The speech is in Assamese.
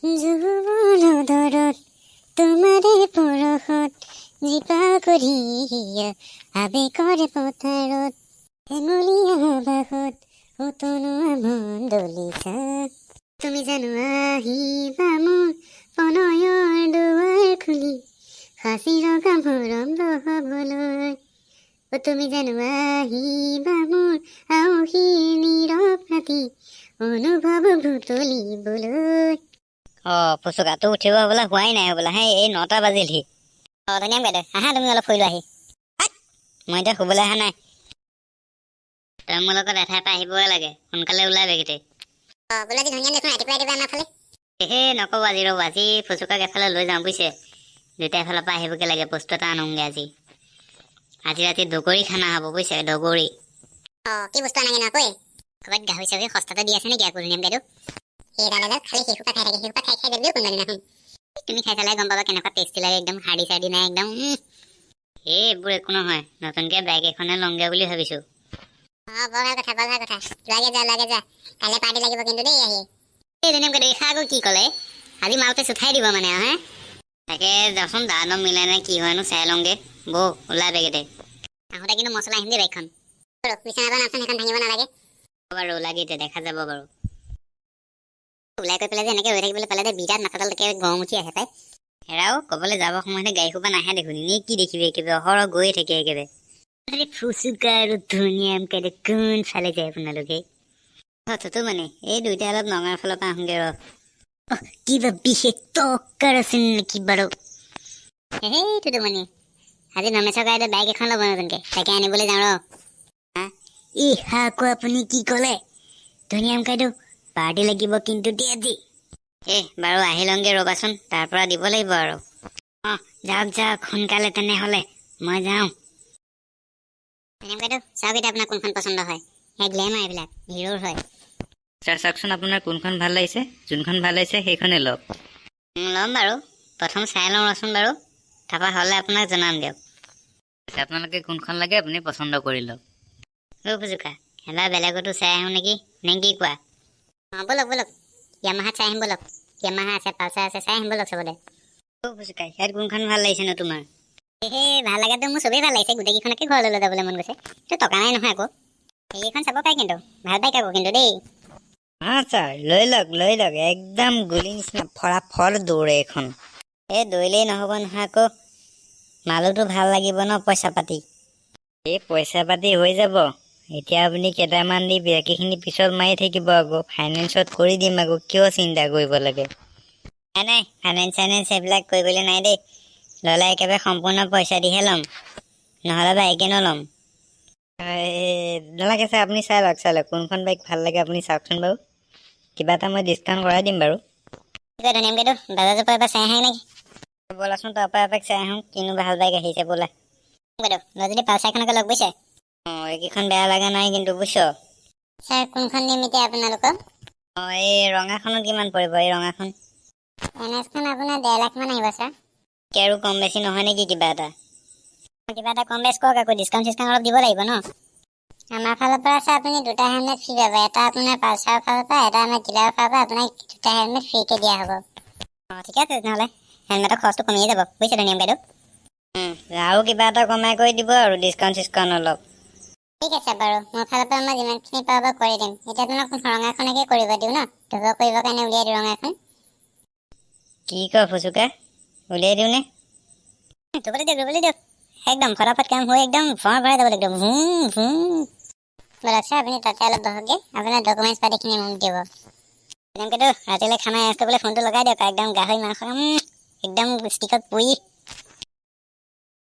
যৌৱন অধৰত তোমাৰে পৰশত জীপাল কৰি হিয়া আবেগৰ পথাৰত হেঙুলীয়া আভাসত উতলোৱা মন দলিচা। তুমি জানো আহিবা মোৰ প্ৰণয়ৰ দুৱাৰ খুলি সাঁচি ৰখা মৰম বহাবলৈ? অ, তুমি জানো আহিবা মোৰ আউসীৰ নীৰৱ ৰাতি অনুভৱ বুটলিবলৈ? অ ফুচুকা, তোৰ উঠিব হ'বলা হোৱাই নাই হ'বলা। হে, এই 9টা বাজিলহি। অ ধনিয়াম বাইদেউ, আহা, তুমি অলপ ফুৰি লোৱাহি। মই এতিয়া শুবলৈ অহা নাই। তই মোৰ লগত এঠাইৰ পৰা আহিবই লাগে, সোনকালে ওলাবি গোটেই। অ বোলে, আজি ধনিয়াম দেখোন ৰাতিপুৱা ৰাতিপুৱা আমাৰ ফালে। হে, নক'ব, আজি ৰ'ব, আজি ফুচুকাক এফালে লৈ যাওঁ বুজিছে। দুয়োটা এফালৰ পৰা আহিবগৈ লাগে, বস্তু এটা আনোগৈ আজি। আজি ৰাতি দগৰি খানা হ'ব বুজিছে, দগৰি। অ, কি বস্তু আনাগে ন কৈ? ক'ৰবাত গাহৰি চাহৰি সস্তাতে দি আছে নেকি আকৌ, ধনিয়াম বাইদেউ? সেইডাল এডাল খালি সেইসোপা খাই থাকে, সেইসোপা খাই খাই যাবিও কোনোবা দিনাখন। তুমি খাই চালে গম পাবা কেনেকুৱা টেষ্টি লাগে, একদম হাৰ্ডি চাৰ্ডি নাই একদম। এই এইবোৰ একো নহয়, নতুনকৈ বাইক এখনে লওঁগৈ বুলি ভাবিছোঁ। অ, বৰ ভাল কথা, বৰ ভাল কথা। লোৱাগে যোৱা, লোৱাগে যোৱা। কাইলৈ পাৰ্টি লাগিব কিন্তু দেই আহি। এই ধনিয়াম বাইদেউ, এইষাৰ আকৌ কি ক'লে? আজি মাল পেচ উঠাই দিব মানে আৰু হে। তাকে যাচোন, দা দম মিলাই নে কি হয়নো চাই লওঁগে। বৌ, ওলাবে কেইটে। আহোঁতে কিন্তু মছলা আহিম দেই বাইকখন। বিচনাৰ পৰা নামচোন, সেইখন ভাঙিব নালাগে। বাৰু, ওলাবি এতিয়া, দেখা যাব বাৰু। ওলাই গৈ পেলাই যে এনেকৈ ৰৈ থাকিবলৈ পালে যে বিৰাট মাথাডাল একে গৰম উঠি আহে পাই। হেৰাও, ক'বলৈ যাব সময়তে গাড়ী সোপা নাহে দেখোন। এনেই কি দেখিবি, একেবাৰে অহৰহ গৈয়ে থাকে একেবাৰে। আৰে ফুচুকা আৰু ধুনীয়াকে কোন ফালে যায় আপোনালোকে? অ মানে এই দুইটা অলপ নগাঁৱৰ ফালৰ পৰা আহোঁগে ৰ। অ, কিবা বিশেষ দৰকাৰ আছিল নেকি বাৰু? সেইটো মানে আজি নমেশ্বৰ গাড়ীতে বাইক এখন ল'ব নতুনকে, তাকে আনিবলৈ যাওঁ ৰ। ই আকৌ আপুনি কি ক'লে? ধুনীয়াম কাইদেউ, পাৰ্টি লাগিব কিন্তু দেই আজি। এ বাৰু, আহি লওঁগে ৰ'বাচোন, তাৰ পৰা দিব লাগিব আৰু। অঁ, যাওক যাওক সোনকালে তেনেহ'লে, মই যাওঁ। ধুনীয়াম বাইদেউ, চাওক এতিয়া আপোনাৰ কোনখন পচন্দ হয়। সেই গ্লেমাৰ এইবিলাক হিৰোৰ হয়। ছাৰ, চাওকচোন আপোনাৰ কোনখন ভাল লাগিছে। যোনখন ভাল লাগিছে সেইখনেই লওক। ল'ম বাৰু, প্ৰথম চাই লওঁ ৰচোন বাৰু, তাৰপৰা হ'লে আপোনাক জনাম দিয়ক। আপোনালোকে কোনখন লাগে আপুনি পচন্দ কৰি লওক। অ' ফুচুকা, এবাৰ বেলেগতো চাই আহোঁ নেকি, নে কি কোৱা? অঁ, ব'লক ব'লক, য়ামাহাত চাই আহিম ব'লক। য়ামাহা আছে, পালচাৰ আছে, চাই আহিম ব'লক চবতে। অ' ফুচুকা, ইয়াত কোনখন ভাল লাগিছে নো তোমাৰ? সেই ভাল লাগাতো মোৰ চবেই ভাল লাগিছে, গোটেইকেইখনকে ঘৰলৈ লৈ যাবলৈ মন গৈছে, কিন্তু টকা নাই নহয় আকৌ। সেইকেইখন চাব পাৰে কিন্তু, ভাল বাইক আকৌ কিন্তু দেই। হা ছাৰ, লৈ লওক লৈ লওক, একদম গুলি নিচিনা ফটাফট দৌৰে এইখন। এই দৌৰিলেই নহ'ব নহয় আকৌ, মালোতো ভাল লাগিব ন, পইচা পাতি। এই পইচা পাতি হৈ যাব। এতিয়া আপুনি কেইটামান দি বাকীখিনি পিছত মাৰি থাকিব আকৌ, ফাইনেন্সত কৰি দিম আকৌ, কিয় চিন্তা কৰিব লাগে? নাই নাই, ফাইনেন্স চাইনেন্স এইবিলাক কৰিবলৈ নাই দেই। ল'লে একেবাৰে সম্পূৰ্ণ পইচা দিহে ল'ম, নহ'লে বাইকে নল'ম। এই, নালাগে ছাৰ, আপুনি চাই লওক চাই লওক, কোনখন বাইক ভাল লাগে আপুনি চাওকচোন বাৰু। কিবা এটা মই ডিছকাউণ্ট কৰাই দিম বাৰু। কি কয় ধনিয়াম বাইদেউ, বাজাজৰ পৰা এবাৰ চাই আহে নেকি? ব'লাচোন, তাৰ পৰা এপাক চাই আহোঁ, কিনো ভাল বাইক আহিছে ব'লা। বাইদেউ, লৈ যদি পালচাৰখনকে লওক বুজিছে। অঁ, এইকেইখন বেয়া লগা নাই কিন্তু বুজিছ। ছাৰ, কোনখন দিম এতিয়া আপোনালোকক? অঁ, এই ৰঙাখনত কিমান পৰিব, এই ৰঙাখন? এন এছখন আপোনাৰ 1.5 লাখমান আহিব ছাৰ। কি আৰু কম বেছি নহয় নেকি কিবা এটা? কিবা এটা কম বেছ কৰক আকৌ, ডিছকাউণ্ট চিছকাউণ্ট অলপ দিব লাগিব ন। আমাৰ ফালৰ পৰা ছাৰ, আপুনি দুটা হেলমেট ফ্ৰী পাব। এটা আপোনাৰ পালচাৰৰ ফালৰ পৰা, এটা আমাৰ ডিলাৰৰ ফালৰ পৰা, আপোনাক দুটা হেলমেট ফ্ৰীকৈ দিয়া হ'ব। অঁ, ঠিকে আছে তেনেহ'লে, হেলমেটৰ খৰচটো কমিয়ে যাব বুজিছে ধনিয়াম বাইদেউ। আৰু কিবা এটা কমাই কৰি দিব আৰু ডিছকাউণ্ট চিছকাউণ্ট অলপ। ঠিক আছে বাৰু, মোৰ ফালৰ পৰা মই যিমানখিনি পাৰোঁ বাৰু কৰি দিম। এতিয়া আপোনাক ৰঙাখনকে কৰিব দিওঁ ন, ধুব কৰিবৰ কাৰণে উলিয়াই দিওঁ ৰঙাখন। কি কয় ফুচুকা, উলিয়াই দিওঁনে? ধুবলৈ দিয়ক, ধুবলৈ দিয়ক, একদম ফটাফট কাম হৈ একদম ভৰাই ভৰাই যাব লাগিব, ভুঁ ভুঁ। ব'লক ছাৰ, আপুনি তাতে অলপ বহকগৈ, আপোনাৰ ডকুমেণ্টছ পাতিখিনি মোক দিব। তেনেকেতো ৰাতিলৈ খানা এৰেঞ্জ কৰিবলৈ ফোনটো লগাই দিয়ক, একদম গাহৰি মাংস, একদম ষ্টিকত পুৰি।